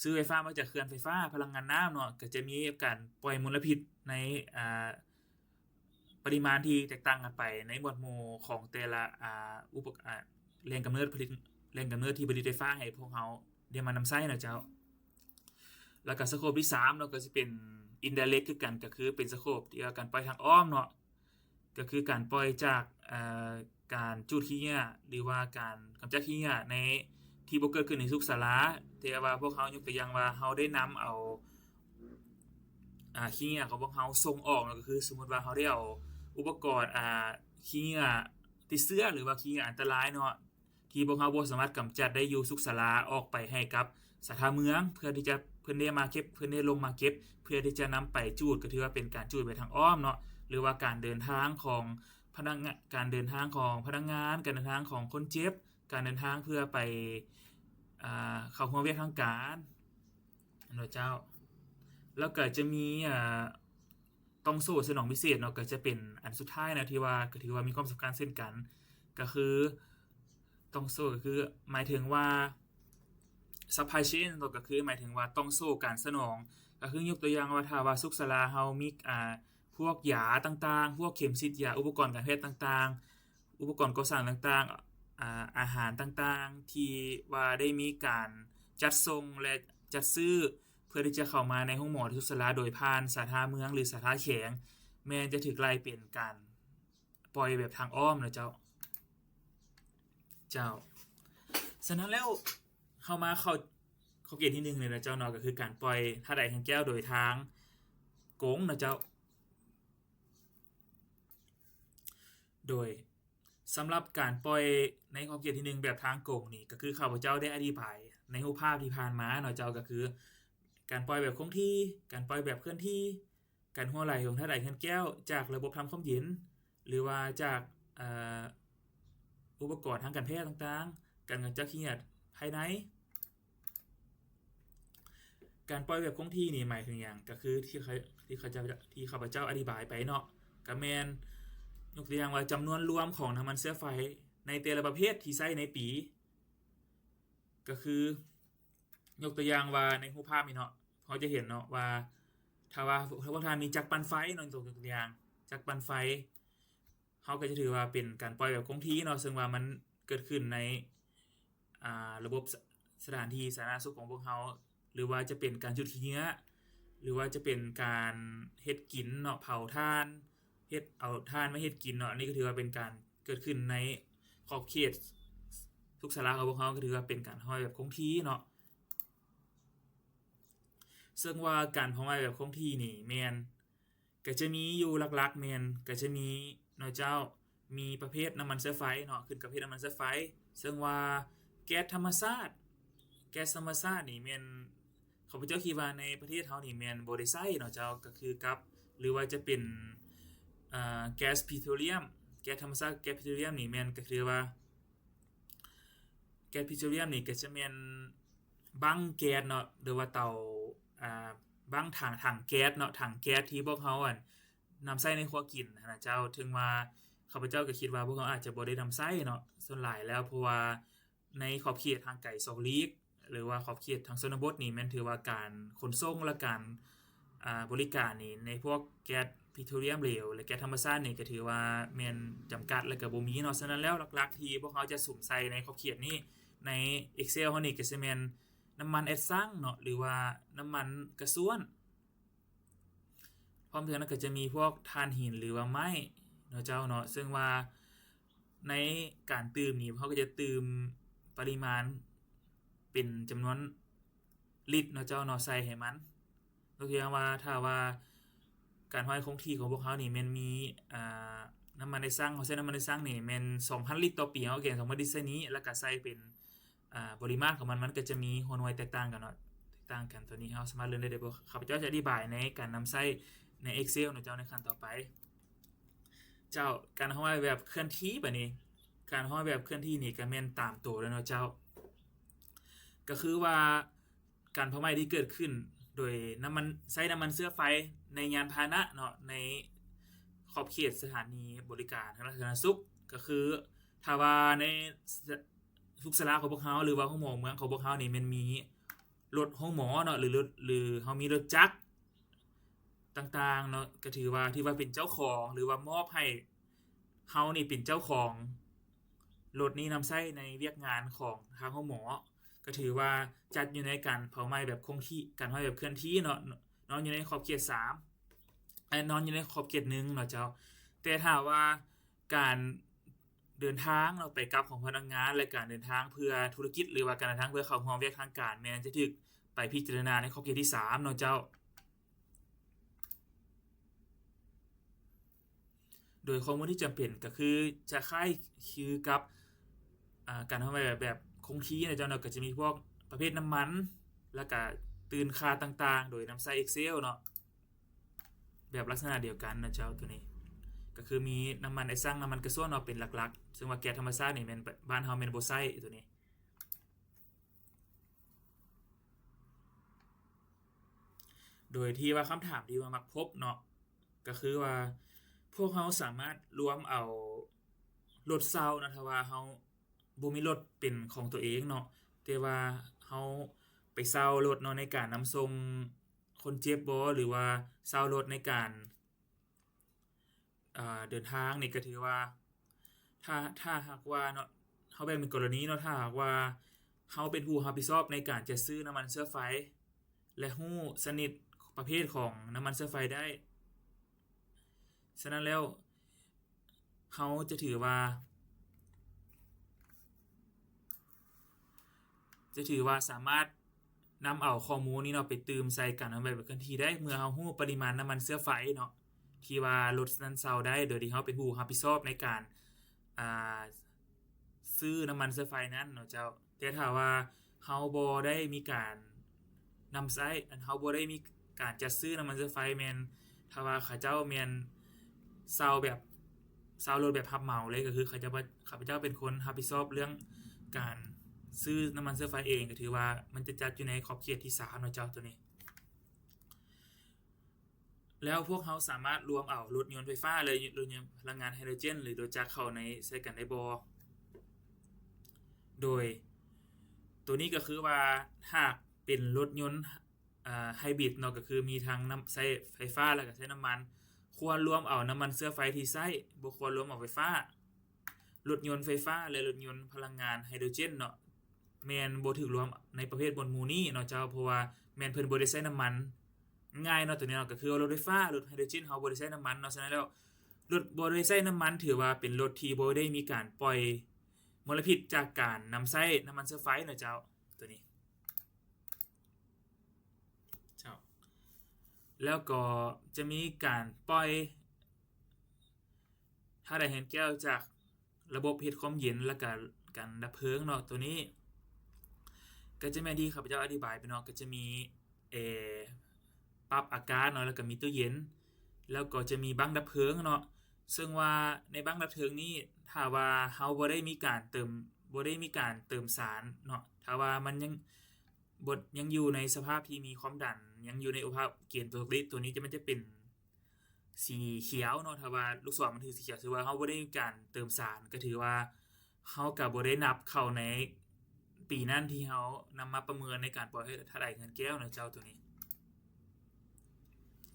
ຊື້ໄຟຟ້າມາຈາກເຂື່ອນໄຟຟ້າພະລັງງານນ້ຳເນາະ ກໍຈະມີການປ່ອຍມົນລະພິດໃນ ອ່າ ປະລິມານທີ່ແຕກຕ່າງກັນໄປໃນໝວດໝູ່ຂອງແຕ່ລະ ອ່າ ອຸປະ ອ່າ ແຫຼ່ງກຳເນີດຜະລິດ ແຫຼ່ງກຳເນີດທີ່ຜະລິດໄຟຟ້າໃຫ້ພວກເຮົາໄດ້ມານຳໃຊ້ເນາະເຈົ້າ. ແລ້ວກໍສະໂຄບທີສາມເນາະ ກໍຈະເປັນ indirect ຄືກັນ ກໍຄືເປັນສະໂຄບທີ່ວ່າການປ່ອຍທາງອ້ອມເນາະ ກໍຄືການປ່ອຍຈາກ ເອ່ອ ການຈູດຂີ້ເຫຍື້ອ ຫຼືວ່າການກຳຈັດຂີ້ເຫຍື້ອໃນ ທີ່ບໍ່ເກີດຂຶ້ນໃນສຸກສາລາ ແຕ່ວ່າພວກເຮົາ ຍົກຕົວຢ່າງວ່າ ເຮົາໄດ້ນຳເອົາ ອ່າ ຂີ້ເຫຍື້ອຂອງພວກເຮົາສົ່ງອອກເນາະ ກໍຄືສົມມຸດວ່າເຮົາໄດ້ເອົາອຸປະກອນ ອ່າ ຂີ້ເຫຍື້ອຕິດເຊື້ອ ຫຼືວ່າຂີ້ເຫຍື້ອອັນຕະລາຍເນາະ ທີ່ພວກເຮົາບໍ່ສາມາດກຳຈັດໄດ້ຢູ່ສຸກສາລາ ອອກໄປໃຫ້ກັບສາທາເມືອງ ເພື່ອທີ່ຈະ ເພິ່ນໄດ້ມາເກັບ ເພິ່ນໄດ້ລົງມາເກັບ ເພື່ອທີ່ຈະນຳໄປຈູດ ກໍຖືວ່າເປັນການຈູດໄປທາງອ້ອມເນາະ ຫຼືວ່າການເດີນທາງຂອງພະນັກງານ ການເດີນທາງຂອງພະນັກງານ ການເດີນທາງຂອງຄົນເຈັບ ການເດີນທາງເພື່ອໄປ ອ່າ ເຂົ້າຮ່ວມວຽກທາງການເນາະເຈົ້າ. ແລ້ວກໍຈະມີ ອ່າ ຕ່ອງໂສ້ສະໜອງພິເສດເນາະ ກໍຈະເປັນອັນສຸດທ້າຍເນາະ ທີ່ວ່າ ກໍຖືວ່າມີຄວາມສຳຄັນເຊັ່ນກັນ ກໍຄືຕ່ອງໂສ້ ກໍຄືໝາຍເຖິງວ່າ supply chain ເນາະ ກໍຄືໝາຍເຖິງວ່າຕ່ອງໂສ້ການສະໜອງ ກໍຄືຍົກຕົວຢ່າງວ່າ ຖ້າວ່າສຸກສາລາເຮົາມີ ອ່າ ພວກຢາຕ່າງໆ ພວກເຂັມສີດຢາ ອຸປະກອນການແພດຕ່າງໆ ອຸປະກອນກໍ່ສ້າງຕ່າງໆ ອາ ອາຫານຕ່າງໆ ທີ່ວ່າໄດ້ມີການຈັດສົ່ງ ແລະ ຈັດຊື້ ເພື່ອທີ່ຈະເຂົ້າມາໃນໂຮງໝໍທີ່ສຸກສາລາ ໂດຍຜ່ານສາທາເມືອງ ຫຼື ສາທາແຂວງ ແມ່ນຈະຖືກໄລ່ເປັນການປ່ອຍແບບທາງອ້ອມນະເຈົ້າ. ເຈົ້າ. ສະນັ້ນແລ້ວ ເຮົາມາເຂົ້າ ເຂົ້າເກນທີໜຶ່ງເລີຍນະເຈົ້າເນາະ ກໍຄືການປ່ອຍທາດໄອແທ່ງແກ້ວໂດຍທາງກົງນະເຈົ້າ. ໂດຍ ສຳລັບການປ່ອຍໃນຂອບເຂດທີໜຶ່ງແບບທາງກົງນີ້ ກໍຄືຂ້າພະເຈົ້າໄດ້ອະທິບາຍໃນຮູບພາບທີ່ຜ່ານມາເນາະເຈົ້າ ກໍຄືການປ່ອຍແບບຄົງທີ່, ການປ່ອຍແບບເຄື່ອນທີ່, ການຮົ່ວໄຫຼຂອງທາດໄອແທ່ງແກ້ວຈາກລະບົບທຳຄວາມເຢັນ ຫຼືວ່າຈາກ ເອ່ອ ອຸປະກອນທາງການແພດຕ່າງໆ, ການກຳຈັດຂີ້ເຫຍື້ອພາຍໃນ. ການປ່ອຍແບບຄົງທີ່ນີ້ໝາຍເຖິງຫຍັງ? ກໍຄືທີ່ຂ້າ ທີ່ຂ້າພະເຈົ້າ ທີ່ຂ້າພະເຈົ້າອະທິບາຍໄປເນາະ ກໍແມ່ນຍົກຕົວຢ່າງວ່າ ຈຳນວນລວມຂອງນ້ຳມັນເຊື້ອໄຟໃນແຕ່ລະປະເພດທີ່ໃຊ້ໃນປີ ກໍຄືຍົກຕົວຢ່າງວ່າໃນຮູບພາບນີ້ເນາະ ເຮົາຈະເຫັນເນາະວ່າ ຖ້າວ່າ ຖ້າພວກທ່ານມີຈັກປັ່ນໄຟເນາະ ຍົກຕົວຢ່າງຈັກປັ່ນໄຟ ເຮົາກໍຈະຖືວ່າເປັນການປ່ອຍແບບຄົງທີ່ເນາະ ເຊິ່ງວ່າມັນເກີດຂຶ້ນໃນ ອ່າ ລະບົບສະ ສະຖານທີ່ສາທາລະນະສຸກຂອງພວກເຮົາ ຫຼືວ່າຈະເປັນການຈູດຂີ້ເຫຍື້ອ ຫຼືວ່າຈະເປັນການເຮັດກິນເນາະ ເຜົາຖ່ານ ເຮັດ ເອົາຖ່ານມາເຮັດກິນເນາະ ອັນນີ້ກໍຖືວ່າເປັນການເກີດຂຶ້ນໃນຂອບເຂດສຸກສາລາຂອງພວກເຮົາ ກໍຖືວ່າເປັນການເຜົາໄໝ້ແບບຄົງທີ່ເນາະ. ເຊິ່ງວ່າການເຜົາໄໝ້ແບບຄົງທີ່ນີ້ແມ່ນ ກໍຈະມີຢູ່ຫຼັກໆ ແມ່ນ ກໍຈະມີເນາະເຈົ້າ ມີປະເພດນ້ຳມັນເຊື້ອໄຟເນາະ ຂຶ້ນກັບປະເພດນ້ຳມັນເຊື້ອໄຟ ເຊິ່ງວ່າແກັສທຳມະຊາດ ແກັສທຳມະຊາດນີ້ແມ່ນ ຂ້າພະເຈົ້າຄິດວ່າໃນປະເທດເຮົານີ້ແມ່ນບໍ່ໄດ້ໃຊ້ເນາະເຈົ້າ ກໍຄືກັບ ຫຼືວ່າຈະເປັນ ເອ່ອ ແກັສປີໂຕຣລຽມ ແກັສທຳມະຊາດ ແກັສປີໂຕຣລຽມນີ້ແມ່ນ ກໍຄືວ່າ ແກັສປີໂຕຣລຽມນີ້ກໍຈະແມ່ນບັ້ງແກັສເນາະ ຫຼືວ່າເຕົາ ອ່າ ບັ້ງຖັງ ຖັງແກັສເນາະ ຖັງແກັສທີ່ພວກເຮົາ ອັນ ນຳໃຊ້ໃນຄົວກິນຫັ້ນນະເຈົ້າ. ເຖິງວ່າຂ້າພະເຈົ້າກໍຄິດວ່າພວກເຮົາອາດຈະບໍ່ໄດ້ນຳໃຊ້ເນາະ ສ່ວນຫຼາຍແລ້ວ ເພາະວ່າໃນຂອບເຂດຫ່າງໄກສອກຫຼີກ ຫຼືວ່າຂອບເຂດທາງຊົນນະບົດນີ້ ແມ່ນຖືວ່າການຂົນສົ່ງ ແລະ ການ ອ່າ ບໍລິການນີ້ ໃນພວກແກັສປີໂຕຣລຽມເຫຼວ ແລະ ແກັສທຳມະຊາດນີ້ ກໍຖືວ່າແມ່ນຈຳກັດ ແລະ ກໍບໍ່ມີເນາະ. ສະນັ້ນແລ້ວ ຫຼັກໆ ທີ່ພວກເຮົາຈະສຸມໃສ່ໃນຂອບເຂດນີ້ ໃນ Excel ເຮົານີ້ ກໍຈະແມ່ນນ້ຳມັນແອັດຊັງເນາະ ຫຼືວ່ານ້ຳມັນກະຊວນ. ພ້ອມເຖິງນັ້ນກໍຈະມີພວກຖ່ານຫີນ ຫຼືວ່າໄມ້ເນາະເຈົ້າເນາະ ເຊິ່ງວ່າໃນການຕື່ມນີ້ ເຮົາກໍຈະຕື່ມປະລິມານເປັນຈຳນວນລິດເນາະເຈົ້າເນາະ ໃສ່ໃຫ້ມັນ ຍົກຕົວຢ່າງວ່າ ຖ້າວ່າການຫ້ອຍຄົງທີ່ຂອງພວກເຮົານີ້ແມ່ນມີ ອ່າ ນ້ຳມັນໄດ້ຊັງ ເຮົາໃຊ້ນ້ຳມັນໄດ້ຊັງນີ້ແມ່ນສອງພັນລິດຕໍ່ປີ ເຮົາກະກຽມສອງພັນລິດໃສ່ນີ້ ແລ້ວກະໃສ່ເປັນ ອ່າ ປະລິມານຂອງມັນ ມັນກະຈະມີຫົວໜ່ວຍແຕກຕ່າງກັນເນາະ ແຕກຕ່າງກັນ. ໂຕນີ້ເຮົາສາມາດເລື່ອນໄດ້ເລີຍບໍ່? ຂ້າພະເຈົ້າຈະອະທິບາຍໃນການນຳໃຊ້ໃນ Excel ເນາະເຈົ້າ ໃນຂັ້ນຕໍ່ໄປ. ເຈົ້າ ການຫ້ອຍແບບເຄື່ອນທີ່ບາດນີ້ ການຫ້ອຍແບບເຄື່ອນທີ່ນີ້ກະແມ່ນຕາມໂຕເລີຍເນາະເຈົ້າ ກະຄືວ່າ ການເຜົາໄໝ້ທີ່ເກີດຂຶ້ນໂດຍນ້ຳມັນ ໃຊ້ນ້ຳມັນເຊື້ອໄຟໃນຍານພາຫະນະເນາະ ໃນຂອບເຂດສະຖານີບໍລິການທາງສາທາລະນະສຸກ ກະຄືຖ້າວ່າໃນ ສ- ສຸກສາລາຂອງພວກເຮົາ ຫຼືວ່າໂຮງໝໍເມືອງຂອງພວກເຮົານີ້ແມ່ນມີລົດໂຮງໝໍເນາະ ຫຼືລົດ ຫຼືເຮົາມີລົດຈັກຕ່າງໆເນາະ ກະຖືວ່າ ຖືວ່າເປັນເຈົ້າຂອງ ຫຼືວ່າມອບໃຫ້ເຮົານີ້ເປັນເຈົ້າຂອງລົດນີ້ນຳໃຊ້ໃນວຽກງານຂອງທາງໂຮງໝໍ. ກະຖືວ່າຈັດຢູ່ໃນການເຜົາໄໝ້ແບບຄົງທີ່ ການເຜົາໄໝ້ແບບເຄື່ອນທີ່ເນາະ ນອນຢູ່ໃນຂອບເຂດສາມ ເອີ ນອນຢູ່ໃນຂອບເຂດໜຶ່ງເນາະເຈົ້າ. ແຕ່ຖ້າວ່າການເດີນທາງເນາະ ໄປກັບຂອງພະນັກງານ ແລະ ການເດີນທາງເພື່ອທຸລະກິດ ຫຼືວ່າການເດີນທາງເພື່ອເຂົ້າຮ່ວມວຽກທາງການ ແມ່ນຈະຖືກໄປພິຈາລະນາໃນຂອບເຂດທີສາມເນາະເຈົ້າ. ໂດຍຂໍ້ມູນທີ່ຈຳເປັນກະຄືຈະຄ້າຍຄືກັບ ອ່າ ການເອົາໄວ້ແບບຄົງທີ່ນະເຈົ້າເນາະ ກະຈະມີພວກປະເພດນ້ຳມັນ ແລ້ວກະຕື່ມຄ່າຕ່າງໆ ໂດຍນຳໃຊ້ Excel ເນາະ ແບບລັກສະນະດຽວກັນນະເຈົ້າ. ໂຕນີ້ກະຄືມີນ້ຳມັນໄອ້ຊັງ ນ້ຳມັນກາຊວນເນາະ ເປັນຫຼັກໆ ເຊິ່ງວ່າແກັສທຳມະຊາດນີ້ແມ່ນ ບ- ບ້ານເຮົາແມ່ນບໍ່ໃຊ້ໂຕນີ້. ໂດຍທີ່ວ່າຄຳຖາມທີ່ວ່າມັກພົບເນາະ ກະຄືວ່າພວກເຮົາສາມາດລວມເອົາລົດເຊົ່າເນາະ ຖ້າວ່າເຮົາບໍ່ມີລົດເປັນຂອງຕົວເອງເນາະ ແຕ່ວ່າເຮົາໄປເຊົ່າລົດເນາະ ໃນການນຳສົ່ງຄົນເຈັບບໍ ຫຼືວ່າເຊົ່າລົດໃນການ ອ່າ ເດີນທາງນີ້ກະຖືວ່າ ຖ້າ ຖ້າຫາກວ່າເນາະ ເຮົາແບ່ງເປັນກໍລະນີເນາະ ຖ້າຫາກວ່າເຮົາເປັນຜູ້ຮັບຜິດຊອບໃນການຈັດຊື້ນ້ຳມັນເຊື້ອໄຟ ແລະ ຮູ້ຊະນິດປະເພດຂອງນ້ຳມັນເຊື້ອໄຟໄດ້ ສະນັ້ນແລ້ວ ເຮົາຈະຖືວ່າ ຈະຖືວ່າສາມາດ ນຳເອົາຂໍ້ມູນນີ້ເນາະ ໄປຕື່ມໃສ່ການເອົາໄປເຄື່ອນທີ່ໄດ້ ເມື່ອເຮົາຮູ້ປະລິມານນ້ຳມັນເຊື້ອໄຟເນາະ ທີ່ວ່າລົດນັ້ນເຊົ່າໄດ້ ໂດຍທີ່ເຮົາເປັນຜູ້ຮັບຜິດຊອບໃນການ ອ່າ ຊື້ນ້ຳມັນເຊື້ອໄຟນັ້ນເນາະເຈົ້າ. ແຕ່ຖ້າວ່າເຮົາບໍ່ໄດ້ມີການນຳໃຊ້ ອັນ ເຮົາບໍ່ໄດ້ມີການຈັດຊື້ນ້ຳມັນເຊື້ອໄຟ ແມ່ນ ຖ້າວ່າເຂົາເຈົ້າແມ່ນເຊົ່າແບບ ເຊົ່າລົດແບບຮັບເໝົາເລີຍ ກະຄືເຂົາເຈົ້າ ຂ້າພະເຈົ້າເປັນຄົນຮັບຜິດຊອບເລື່ອງການຊື້ນ້ຳມັນເຊື້ອໄຟເອງ ກະຖືວ່າມັນຈະຈັດຢູ່ໃນຂອບເຂດທີສາມເນາະເຈົ້າ ໂຕນີ້. ແລ້ວພວກເຮົາສາມາດລວມເອົາລົດຍົນໄຟຟ້າ ແລະ ລົດຍົນພະລັງງານໄຮໂດຣເຈນ ຫຼື ລົດຈັກເຂົ້າໃນ ໃສ່ກັນໄດ້ບໍ່? ໂດຍ ໂຕນີ້ກະຄືວ່າ ຫາກເປັນລົດຍົນ ອ່າ ໄຮບຣິດເນາະ ກະຄືມີທັງນຳ ໃຊ້ໄຟຟ້າ ແລ້ວກະໃຊ້ນ້ຳມັນ ຄວນລວມເອົານ້ຳມັນເຊື້ອໄຟທີ່ໃຊ້ ບໍ່ຄວນລວມເອົາໄຟຟ້າ. ລົດຍົນໄຟຟ້າ ແລະ ລົດຍົນພະລັງງານໄຮໂດຣເຈນເນາະ ແມ່ນບໍ່ຖືກລວມໃນປະເພດໝວດໝູ່ນີ້ເນາະເຈົ້າ ເພາະວ່າແມ່ນເພິ່ນບໍ່ໄດ້ໃຊ້ນ້ຳມັນ. ງ່າຍເນາະ ໂຕນີ້ເນາະ ກະຄືວ່າລົດໄຟຟ້າ ລົດໄຮໂດຣເຈນ ເຮົາບໍ່ໄດ້ໃຊ້ນ້ຳມັນເນາະ ສະນັ້ນແລ້ວ ລົດບໍ່ໄດ້ໃຊ້ນ້ຳມັນ ຖືວ່າເປັນລົດທີ່ບໍ່ໄດ້ມີການປ່ອຍມົນລະພິດຈາກການນຳໃຊ້ນ້ຳມັນເຊື້ອໄຟເນາະເຈົ້າ ໂຕນີ້. ເຈົ້າ ແລ້ວກໍຈະມີການປ່ອຍທາດໄອເຮືອນແກ້ວຈາກລະບົບເຮັດຄວາມເຢັນ ແລ້ວກະການດັບເພີງເນາະ ໂຕນີ້ກະຈະແມ່ນທີ່ຂ້າພະເຈົ້າອະທິບາຍໄປເນາະ ກະຈະມີແອປັບອາກາດເນາະ ແລ້ວກະມີຕູ້ເຢັນ ແລ້ວກໍຈະມີບັ້ງດັບເພີງເນາະ ເຊິ່ງວ່າໃນບັ້ງດັບເພີງນີ້ ຖ້າວ່າເຮົາບໍ່ໄດ້ມີການເຕີມ ບໍ່ໄດ້ມີການເຕີມສານເນາະ ຖ້າວ່າມັນຍັງ ບໍ່ ຍັງຢູ່ໃນສະພາບທີ່ມີຄວາມດັນ ຍັງຢູ່ໃນອຸນຫະພູມເກນປົກກະຕິ ໂຕນີ້ຈະ ມັນຈະເປັນສີຂຽວເນາະ ຖ້າວ່າລູກສອນມັນຖືກສີຂຽວ ຖືວ່າເຮົາບໍ່ໄດ້ມີການເຕີມສານ ກະຖືວ່າເຮົາກະບໍ່ໄດ້ນັບເຂົ້າໃນປີນັ້ນທີ່ເຮົານຳມາປະເມີນໃນການປ່ອຍທາດໄອເຮືອນແກ້ວເນາະເຈົ້າ ໂຕນີ້.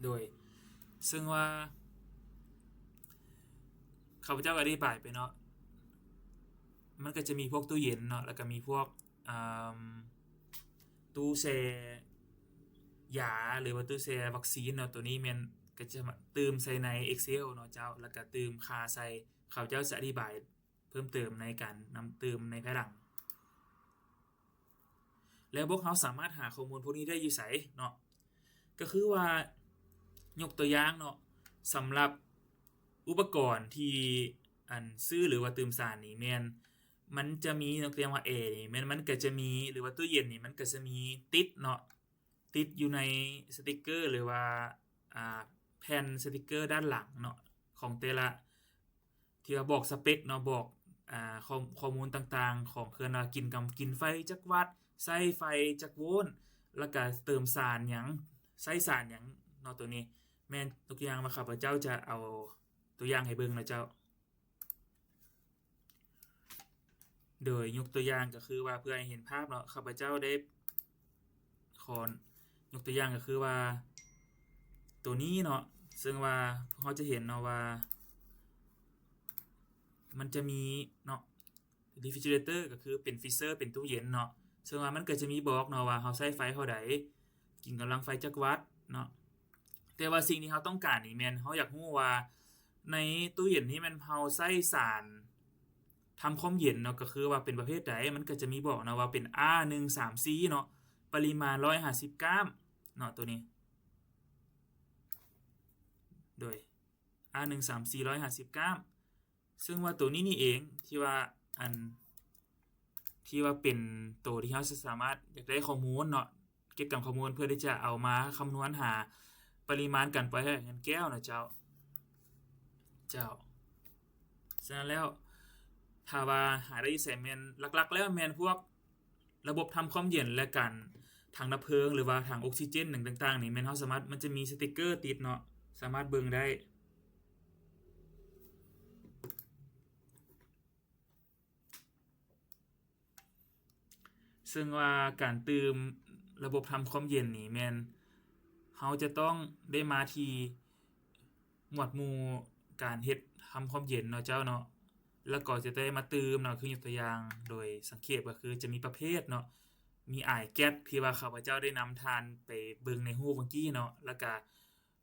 ໂດຍ ເຊິ່ງວ່າຂ້າພະເຈົ້າກະໄດ້ອະທິບາຍໄປເນາະ ມັນກະຈະມີພວກຕູ້ເຢັນເນາະ ແລ້ວກະມີພວກ ອ່າ ຕູ້ແຊ່ຢາ ຫຼືວ່າຕູ້ແຊ່ວັກຊີນເນາະ ໂຕນີ້ແມ່ນກະຈະມາຕື່ມໃສ່ໃນ Excel ເນາະເຈົ້າ ແລ້ວກະຕື່ມຄ່າໃສ່ ຂ້າພະເຈົ້າຈະອະທິບາຍເພີ່ມເຕີມໃນການນຳຕື່ມໃນພາຍຫຼັງ. ແລ້ວພວກເຮົາສາມາດຫາຂໍ້ມູນພວກນີ້ໄດ້ຢູ່ໃສເນາະ? ກ ກໍຄືວ່າ ຍົກຕົວຢ່າງເນາະ ສຳລັບອຸປະກອນທີ່ ອັນ ຊື້ ຫຼືວ່າຕື່ມສານນີ້ແມ່ນ ມັນຈະມີ ຍົກຕົວຢ່າງວ່າແອນີ້ແມ່ນ ມັນກໍຈະມີ ຫຼືວ່າຕູ້ເຢັນນີ້ ມັນກໍຈະມີຕິດເນາະ ຕິດຢູ່ໃນສະຕິກເກີ ຫຼືວ່າ ອ່າ ແຜ່ນສະຕິກເກີດ້ານຫຼັງເນາະ ຂອງແຕ່ລະ ທີ່ວ່າບອກສະເປັກເນາະ ບອກ ອ່າ ຂໍ້ ຂໍ້ມູນຕ່າງໆຂອງເຄື່ອງວ່າກິນກຳ ກິນໄຟຈັກວັດ ໃຊ້ໄຟຈັກໂວນ ແລ້ວກະເຕີມສານຫຍັງ ໃຊ້ສານຫຍັງເນາະ ໂຕນີ້ແມ່ນ ຍົກຕົວຢ່າງວ່າ ຂ້າພະເຈົ້າຈະເອົາຕົວຢ່າງໃຫ້ເບິ່ງເນາະເຈົ້າ. ໂດຍຍົກຕົວຢ່າງກໍຄືວ່າ ເພື່ອໃຫ້ເຫັນພາບເນາະ ຂ້າພະເຈົ້າໄດ້ຂໍຍົກຕົວຢ່າງກໍຄືວ່າ ໂຕນີ້ເນາະ ເຊິ່ງວ່າເຮົາຈະເຫັນເນາະວ່າ ມັນຈະມີເນາະ refrigerator ກໍຄືເປັນ freezer ເປັນຕູ້ເຢັນເນາະ ເຊິ່ງວ່າມັນກໍຈະມີບອກເນາະວ່າ ເຮົາໃຊ້ໄຟເທົ່າໃດ ກິນກຳລັງໄຟຈັກວັດເນາະ. ແຕ່ວ່າສິ່ງທີ່ເຮົາຕ້ອງການນີ້ແມ່ນ ເຮົາຢາກຮູ້ວ່າ ໃນຕູ້ເຢັນນີ້ແມ່ນເຮົາໃຊ້ສານທຳຄວາມເຢັນເນາະ ກໍຄືວ່າເປັນປະເພດໃດ ມັນກໍຈະມີບອກເນາະວ່າເປັນ R ໜຶ່ງສາມສີ່ເນາະ ປະລິມານຮ້ອຍຫ້າສິບກຣາມເນາະ ໂຕນີ້ ໂດຍ R ໜຶ່ງສາມສີ່ ຮ້ອຍຫ້າສິບກຣາມ ເຊິ່ງວ່າໂຕນີ້ນີ້ເອງ ທີ່ວ່າ ອັນ ທີ່ວ່າເປັນໂຕທີ່ເຮົາສາມາດຢາກໄດ້ຂໍ້ມູນເນາະ ເກັບກຳຂໍ້ມູນເພື່ອທີ່ຈະເອົາມາຄຳນວນຫາປະລິມານການປ່ອຍທາດອາກາດເຮືອນແກ້ວເນາະເຈົ້າ. ເຈົ້າ. ສະນັ້ນແລ້ວ ຖ້າວ່າຫາໄດ້ຢູ່ໃສ ແມ່ນ ຫຼັກໆແລ້ວແມ່ນພວກ ລະບົບທຳຄວາມເຢັນ ແລະ ການຖັງດັບເພີງ ຫຼືວ່າຖັງອົກຊີເຈນຫຍັງຕ່າງໆນີ້ ແມ່ນເຮົາສາມາດ ມັນຈະມີສະຕິກເກີຕິດເນາະ ສາມາດເບິ່ງໄດ້ ເຊິ່ງວ່າການຕື່ມລະບົບທຳຄວາມເຢັນນີ້ແມ່ນເຮົາຈະຕ້ອງໄດ້ມາທີ່ ໝວດໝູ່ການເຮັດທຳຄວາມເຢັນເນາະເຈົ້າເນາະ ແລ້ວກໍຈະໄດ້ມາຕື່ມເນາະ ຄືຍົກຕົວຢ່າງໂດຍສັງເຂບກໍຄືຈະມີປະເພດເນາະ ມີອາຍແກັດທີ່ວ່າຂ້າພະເຈົ້າໄດ້ນຳທ່ານໄປເບິ່ງໃນຮູບເມື່ອກີ້ເນາະ ແລ້ວກະ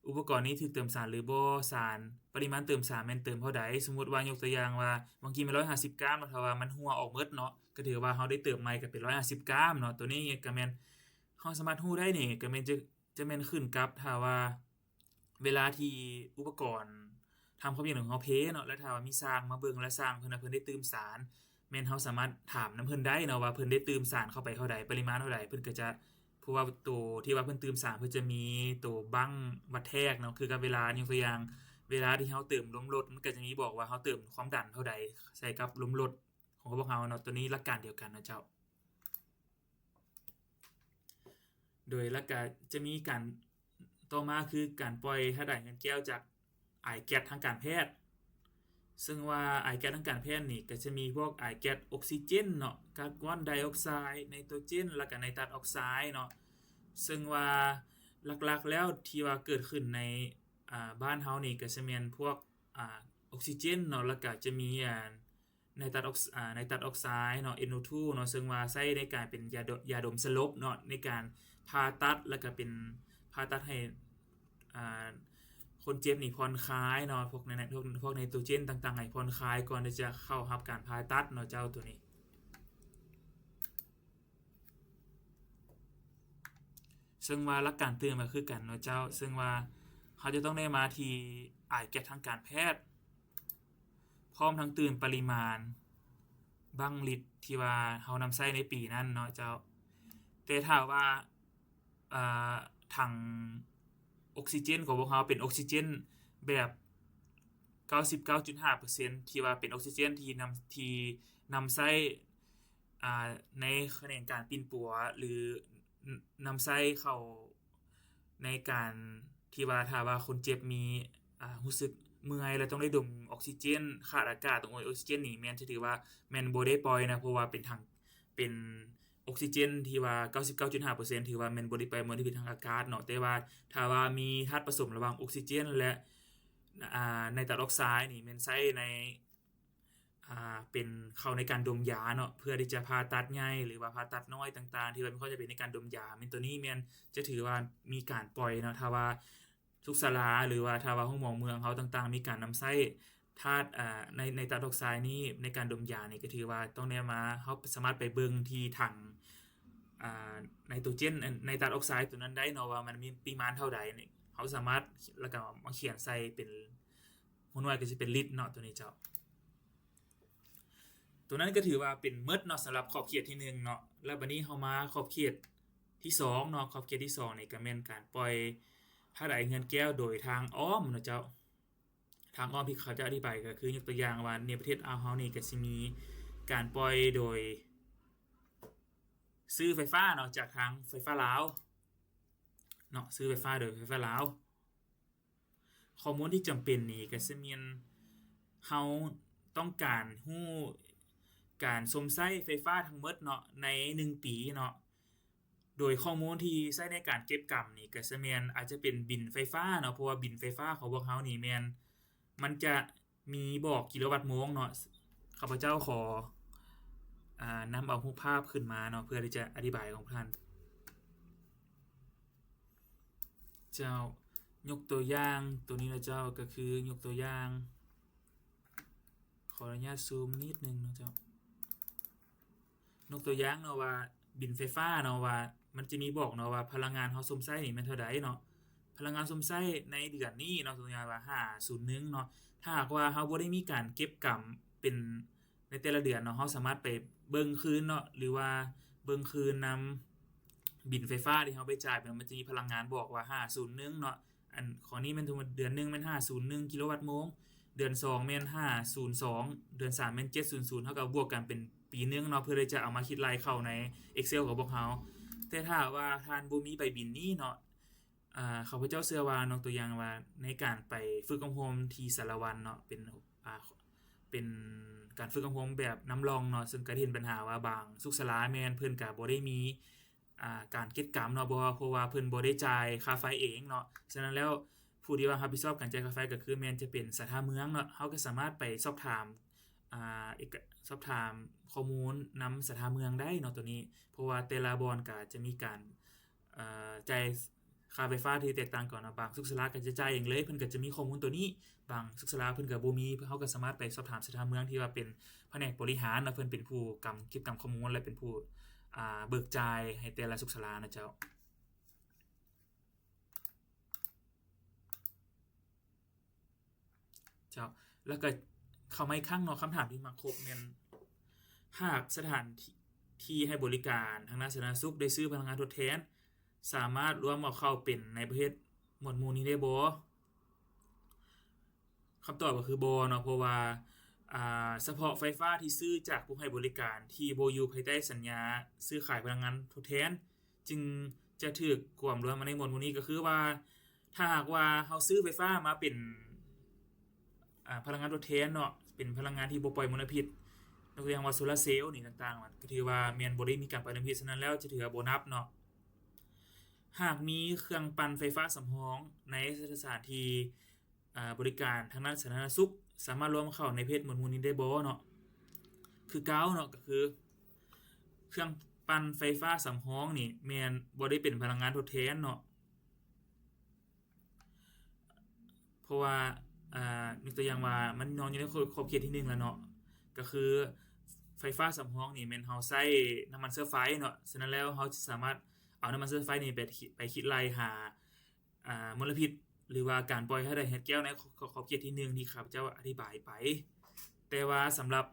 ອຸປະກອນນີ້ຖືກເຕີມສານຫຼືບໍ່ ສານ ປະລິມານເຕີມສານແມ່ນເຕີມເທົ່າໃດ ສົມມຸດວ່າຍົກຕົວຢ່າງວ່າເມື່ອກີ້ແມ່ນຮ້ອຍຫ້າສິບກຣາມເນາະ ຖ້າວ່າມັນຮົ່ວອອກໝົດເນາະ ກໍຖືວ່າເຮົາໄດ້ເຕີມໃໝ່ກໍເປັນຮ້ອຍຫ້າສິບກຣາມເນາະ ໂຕນີ້ກໍແມ່ນເຮົາສາມາດຮູ້ໄດ້ນີ້ ກໍແມ່ນຈະ ຈະແມ່ນຂຶ້ນກັບຖ້າວ່າ ເວລາທີ່ອຸປະກອນທຳຄວາມເຢັນຂອງເຮົາເພເນາະ ແລ້ວຖ້າວ່າມີຊ່າງມາເບິ່ງ ແລ້ວຊ່າງເພິ່ນວ່າເພິ່ນໄດ້ຕື່ມສານ ແມ່ນເຮົາສາມາດຖາມນຳເພິ່ນໄດ້ເນາະວ່າເພິ່ນໄດ້ຕື່ມສານເຂົ້າໄປເທົ່າໃດ ປະລິມານເທົ່າໃດ ເພິ່ນກໍຈະ ເພາະວ່າໂຕທີ່ວ່າເພິ່ນຕື່ມສານ ເພິ່ນຈະມີໂຕບັ້ງວັດແທກເນາະ ຄືກັບເວລາ ຍົກຕົວຢ່າງ ເວລາທີ່ເຮົາເຕີມລົມລົດ ມັນກໍຈະມີບອກວ່າເຮົາເຕີມຄວາມດັນເທົ່າໃດໃສ່ກັບລົມລົດຂອງພວກເຮົາເນາະ ໂຕນີ້ຫຼັກການດຽວກັນເນາະເຈົ້າ. ໂດຍ ແລ້ວກະຈະມີການ ຕໍ່ມາຄືການປ່ອຍທາດອາກາດເຮືອນແກ້ວຈາກອາຍແກັດທາງການແພດ ເຊິ່ງວ່າອາຍແກັດທາງການແພດນີ້ ກໍຈະມີພວກອາຍແກັດອົກຊີເຈນເນາະ ກາບອນໄດອອກໄຊ ໄນໂຕເຈນ ແລ້ວກະໄນຕັດອອກໄຊເນາະ ເຊິ່ງວ່າຫຼັກໆແລ້ວທີ່ວ່າເກີດຂຶ້ນໃນ ອ່າ ບ້ານເຮົານີ້ ກໍຈະແມ່ນພວກ ອ່າ ອົກຊີເຈນເນາະ ແລ້ວກະຈະມີ ອ່າ ໄນຕັດອອກ ອາ ໄນຕັດອອກໄຊເນາະ ເອັນໂອທູເນາະ ເຊິ່ງວ່າໃຊ້ໃນການເປັນຢາດົ ຢາດົມສະຫຼົບເນາະ ໃນການຜ່າຕັດ ແລ້ວກະເປັນຜ່າຕັດໃຫ້ ອາ ຄົນເຈັບນີ້ຜ່ອນຄາຍເນາະ ພວກໃນ ພວກ ພວກໄນໂຕເຈນຕ່າງໆ ໃຫ້ຜ່ອນຄາຍກ່ອນທີ່ຈະເຂົ້າຮັບການຜ່າຕັດເນາະເຈົ້າ ໂຕນີ້. ເຊິ່ງວ່າຫຼັກການຕື່ມກໍຄືກັນເນາະເຈົ້າ ເຊິ່ງວ່າເຮົາຈະຕ້ອງໄດ້ມາທີ່ອາຍແກັດທາງການແພດ ພ້ອມທັງຕື່ມປະລິມານບັ້ງລິດທີ່ວ່າເຮົານຳໃຊ້ໃນປີນັ້ນເນາະເຈົ້າ. ແຕ່ຖ້າວ່າ ອ່າ ຖັງອົກຊີເຈນຂອງພວກເຮົາເປັນອົກຊີເຈນແບບເກົ້າສິບເກົ້າຈຸດຫ້າເປີເຊັນ ທີ່ວ່າເປັນອົກຊີເຈນທີ່ນຳ ທີ່ນຳໃຊ້ ອ່າ ໃນຂະແໜງການປິ່ນປົວ ຫຼື ນຳໃຊ້ເຂົ້າໃນການທີ່ວ່າ ຖ້າວ່າຄົນເຈັບມີ ອ່າ ຮູ້ສຶກເມື່ອຍ ແລະ ຕ້ອງໄດ້ດົມອອກຊີເຈນ ຂາດອາກາດ ຕ້ອງອອກຊີເຈນນີ້ ແມ່ນຈະຖືວ່າແມ່ນບໍ່ໄດ້ປ່ອຍນະ ເພາະວ່າເປັນຖັງ ເປັນ ອອກຊີເຈນທີ່ວ່າເກົ້າສິບເກົ້າຈຸດຫ້າເປີເຊັນ ຖືວ່າແມ່ນບໍ່ໄດ້ໄປ ບໍ່ໄດ້ເປັນທາງອາກາດເນາະ ແຕ່ວ່າຖ້າວ່າມີທາດປະສົມລະຫວ່າງອອກຊີເຈນ ແລະ ອາ ໄນຕັດອອກໄຊນີ້ ແມ່ນໃຊ້ໃນ ອາ ເປັນ ເຂົ້າໃນການດົມຢາເນາະ ເພື່ອທີ່ຈະຜ່າຕັດໃຫຍ່ ຫຼືວ່າຜ່າຕັດນ້ອຍຕ່າງໆ ທີ່ວ່າມີຄວາມຈຳເປັນໃນການດົມຢາ ແມ່ນໂຕນີ້ແມ່ນຈະຖືວ່າມີການປ່ອຍເນາະ ຖ້າວ່າ ສຸກສາລາ ຫຼືວ່າຖ້າວ່າໂຮງໝໍເມືອງເຮົາຕ່າງໆ ມີການນຳໃຊ້ທາດ ອາ ໄນ ໄນຕັດອອກໄຊນີ້ໃນການດົມຢານີ້ ກໍຖືວ່າຕ້ອງໄດ້ມາ ເຮົາສາມາດໄປເບິ່ງທີ່ຖັງ ອ່າ ໄນໂຕຣເຈນ ໄນຕາດອອກໄຊໂຕນັ້ນໄດ້ເນາະ ວ່າມັນມີປະລິມານເທົ່າໃດນີ້ ເຮົາສາມາດ ແລ້ວກໍມາຂຽນໃສ່ເປັນຫົວໜ່ວຍ ກໍຊິເປັນລິດເນາະ ໂຕນີ້ເຈົ້າ. ໂຕນັ້ນກໍຖືວ່າເປັນໝົດເນາະ ສຳລັບຂອບເຂດທີໜຶ່ງເນາະ. ແລ້ວບັດນີ້ເຮົາມາຂອບເຂດທີສອງເນາະ. ຂອບເຂດທີສອງນີ້ກໍແມ່ນການປ່ອຍທາດໄອເຮືອນແກ້ວໂດຍທາງອ້ອມເນາະເຈົ້າ. ທາງອ້ອມທີ່ເຂົາຈະອະທິບາຍກໍຄື ຍົກຕົວຢ່າງວ່າໃນປະເທດລາວເຮົານີ້ກໍຊິມີການປ່ອຍໂດຍຊື້ໄຟຟ້າເນາະ ຈາກທາງໄຟຟ້າລາວເນາະ ຊື້ໄຟຟ້າໂດຍໄຟຟ້າລາວ. ຂໍ້ມູນທີ່ຈຳເປັນນີ້ກໍຊິແມ່ນເຮົາຕ້ອງການຮູ້ການຊົມໃຊ້ໄຟຟ້າທັງໝົດເນາະ ໃນໜຶ່ງປີເນາະ. ໂດຍຂໍ້ມູນທີ່ໃຊ້ໃນການເກັບກຳນີ້ກໍຊິແມ່ນອາດຈະເປັນບິນໄຟຟ້າເນາະ ເພາະວ່າບິນໄຟຟ້າຂອງພວກເຮົານີ້ແມ່ນ ມັນຈະມີບອກກິໂລວັດໂມງເນາະ. ຂ້າພະເຈົ້າຂໍ ອ່າ ນຳເອົາຮູບພາບຂຶ້ນມາເນາະ ເພື່ອທີ່ຈະອະທິບາຍຂອງທ່ານ ເຈົ້າ. ຍົກຕົວຢ່າງໂຕນີ້ເນາະເຈົ້າ ກໍຄືຍົກຕົວຢ່າງ ຂໍອະນຸຍາດຊູມນິດໜຶ່ງເນາະເຈົ້າ. ຍົກຕົວຢ່າງເນາະວ່າບິນໄຟຟ້າເນາະ ວ່າມັນຈະມີບອກເນາະວ່າພະລັງງານເຮົາຊົມໃຊ້ນີ້ແມ່ນເທົ່າໃດເນາະ. ພະລັງງານຊົມໃຊ້ໃນເດືອນນີ້ເນາະ ຕົວຢ່າງວ່າຫ້າສູນໜຶ່ງເນາະ. ຖ້າຫາກວ່າເຮົາບໍ່ໄດ້ມີການເກັບກຳເປັນໃນແຕ່ລະເດືອນເນາະ ເຮົາສາມາດໄປເບິ່ງຄືນເນາະ ຫຼືວ່າເບິ່ງຄືນນຳບິນໄຟຟ້າທີ່ເຮົາໄປຈ່າຍ ມັນຈະມີພະລັງງານບອກວ່າຫ້າສູນໜຶ່ງເນາະ. ອັນ ຂໍ້ນີ້ແມ່ນ ສົມມຸດເດືອນໜຶ່ງແມ່ນຫ້າສູນໜຶ່ງກິໂລວັດໂມງ, ເດືອນສອງແມ່ນຫ້າສູນສອງ, ເດືອນສາມແມ່ນເຈັດສູນສູນ. ເຮົາກໍບວກກັນເປັນປີໜຶ່ງເນາະ ເພື່ອທີ່ຈະເອົາມາຄິດໄລ່ເຂົ້າໃນ Excel ຂອງພວກເຮົາ. ແຕ່ຖ້າຫາກວ່າທ່ານບໍ່ມີໃບບິນນີ້ເນາະ ອ່າ ຂ້າພະເຈົ້າເຊື່ອວ່າ ຍົກຕົວຢ່າງວ່າໃນການໄປຝຶກອົບຮົມທີ່ສາລະວັນເນາະ ເປັນ ອ່າ ເປັນການຝຶກອົບຮົມແບບນຳຮ່ອງເນາະ ເຊິ່ງກໍເຫັນບັນຫາວ່າບາງສຸກສາລາແມ່ນເພິ່ນກໍບໍ່ໄດ້ມີ ອ່າ ການເກັບກຳເນາະ ເພາະວ່າ ເພາະວ່າເພິ່ນບໍ່ໄດ້ຈ່າຍຄ່າໄຟເອງເນາະ. ສະນັ້ນແລ້ວ ຜູ້ທີ່ວ່າຮັບຜິດຊອບການຈ່າຍຄ່າໄຟກໍຄືແມ່ນຈະເປັນສະພາເມືອງເນາະ. ເຮົາກໍສາມາດໄປສອບຖາມ ອ່າ ເອກະ ສອບຖາມຂໍ້ມູນນຳສະພາເມືອງໄດ້ເນາະ ໂຕນີ້ ເພາະວ່າແຕ່ລະບ່ອນກໍຈະມີການ ເອີ ຈ່າຍຄ່າໄຟຟ້າທີ່ແຕກຕ່າງກັນເນາະ. ບາງສຸກສາລາກໍຈະຈ່າຍເອງເລີຍ ເພິ່ນກໍຈະມີຂໍ້ມູນໂຕນີ້. ບາງສຸກສາລາເພິ່ນກໍບໍ່ມີ ເຮົາກໍສາມາດໄປສອບຖາມສະພາເມືອງທີ່ວ່າເປັນພະແນກບໍລິຫານເນາະ ເພິ່ນເປັນຜູ້ກຳ ເກັບກຳຂໍ້ມູນ ແລະ ເປັນຜູ້ ອ່າ ເບີກຈ່າຍໃຫ້ແຕ່ລະສຸກສາລານະເຈົ້າ. ເຈົ້າ ແລ້ວກໍເຂົ້າມາອີກຄັ້ງເນາະ ຄຳຖາມທີ່ມັກພົບແມ່ນ ຫາກສະຖານທີ່ໃຫ້ບໍລິການທາງດ້ານສາທາລະນະສຸກໄດ້ຊື້ພະລັງງານທົດແທນ ສາມາດລວມເອົາເຂົ້າເປັນໃນປະເພດໝວດໝູ່ນີ້ໄດ້ບໍ່? ຄຳຕອບກໍຄືບໍ່ເນາະ ເພາະວ່າ ອ່າ ສະເພາະໄຟຟ້າທີ່ຊື້ຈາກຜູ້ໃຫ້ບໍລິການທີ່ບໍ່ຢູ່ພາຍໃຕ້ສັນຍາຊື້ຂາຍພະລັງງານທົດແທນ ຈຶ່ງຈະຖືກກວມລວມມາໃນໝວດໝູ່ນີ້ ກໍຄືວ່າ ຖ້າຫາກວ່າເຮົາຊື້ໄຟຟ້າມາເປັນ ອ່າ ພະລັງງານທົດແທນເນາະ ເປັນພະລັງງານທີ່ບໍ່ປ່ອຍມົນລະພິດ ຍົກຕົວຢ່າງວ່າໂຊລາເຊວນີ້ຕ່າງໆ ມັນກໍຖືວ່າແມ່ນບໍ່ໄດ້ມີການປ່ອຍມົນລະພິດ ສະນັ້ນແລ້ວຈະຖືວ່າບໍ່ນັບເນາະ. ຫາກມີເຄື່ອງປັ່ນໄຟຟ້າສຳຮອງໃນສະຖານທີ່ ອ່າ ບໍລິການທາງດ້ານສາທາລະນະສຸກ ສາມາດລວມເຂົ້າໃນເພດໝວດໝູ່ນີ້ໄດ້ບໍ່ເນາະ? ຄືເກົ່າເນາະ ກໍຄືເຄື່ອງປັ່ນໄຟຟ້າສຳຮອງນີ້ແມ່ນບໍ່ໄດ້ເປັນພະລັງງານທົດແທນເນາະ ເພາະວ່າ ອ່າ ຍົກຕົວຢ່າງວ່າ ມັນນອນຢູ່ໃນຂອບ ຂອບເຂດທີໜຶ່ງແລ້ວເນາະ ກໍຄືໄຟຟ້າສຳຮອງນີ້ແມ່ນເຮົາໃຊ້ນ້ຳມັນເຊື້ອໄຟເນາະ ສະນັ້ນແລ້ວເຮົາຈະສາມາດເອົານ້ຳມັນເຊື້ອໄຟນີ້ໄປ ໄປຄິດໄລ່ຫາ ອ່າ ມົນລະພິດ ຫຼືວ່າການປ່ອຍທາດໄອເຮືອນແກ້ວໃນຂອບ ຂອບເຂດທີໜຶ່ງທີ່ຂ້າພະເຈົ້າອະທິບາຍໄປ. ແຕ່ວ່າສຳລັບ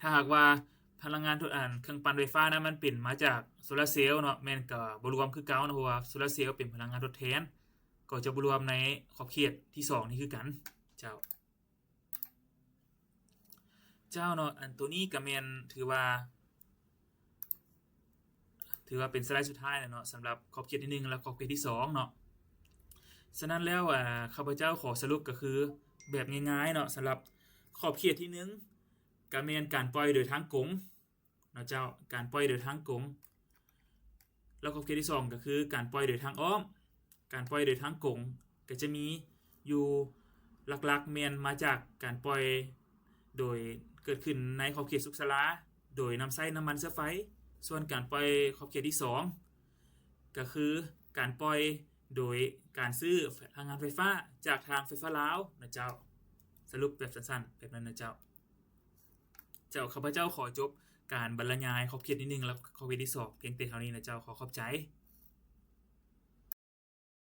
ຖ້າຫາກວ່າພະລັງງານທົດ ອັນ ເຄື່ອງປັ່ນໄຟຟ້ານັ້ນມັນເປັນມາຈາກໂຊລາເຊວເນາະ ແມ່ນກໍບໍ່ລວມຄືເກົ່າເນາະ ເພາະວ່າໂຊລາເຊວເປັນພະລັງງານທົດແທນ ກໍຈະບໍ່ລວມໃນຂອບເຂດທີສອງນີ້ຄືກັນ ເຈົ້າ. ເຈົ້າເນາະ ອັນໂຕນີ້ກໍແມ່ນຖືວ່າ ຖືວ່າເປັນສະໄລສຸດທ້າຍແລ້ວເນາະ ສຳລັບຂອບເຂດທີໜຶ່ງ ແລະ ຂອບເຂດທີສອງເນາະ. ສະນັ້ນແລ້ວ ອາ ຂ້າພະເຈົ້າຂໍສະຫຼຸບກໍຄືແບບງ່າຍໆເນາະ ສຳລັບຂອບເຂດທີໜຶ່ງ ກໍແມ່ນການປ່ອຍໂດຍທາງກົງ ເນາະເຈົ້າ ການປ່ອຍໂດຍທາງກົງ ແລ້ວຂອບເຂດທີສອງກໍຄືການປ່ອຍໂດຍທາງອ້ອມ. ການປ່ອຍໂດຍທາງກົງກໍຈະມີຢູ່ຫຼັກໆແມ່ນມາຈາກການປ່ອຍໂດຍເກີດຂຶ້ນໃນຂອບເຂດສຸກສາລາ ໂດຍນຳໃຊ້ນ້ຳມັນເຊື້ອໄຟ. ສ່ວນການປ່ອຍຂອບເຂດທີສອງ ກໍຄືການປ່ອຍໂດຍການຊື້ພະລັງງານໄຟຟ້າຈາກທາງໄຟຟ້າລາວນະເຈົ້າ. ສະຫຼຸບແບບສັ້ນໆແບບນັ້ນນະເຈົ້າ. ເຈົ້າ ຂ້າພະເຈົ້າຂໍຈົບ ການບັນລະຍາຍຂອບເຂດນິດໜຶ່ງ ແລ້ວຂອບເຂດທີ່ສອງ ພຽງແຕ່ເທົ່ານີ້ນະເຈົ້າ. ຂໍຂອບໃຈ.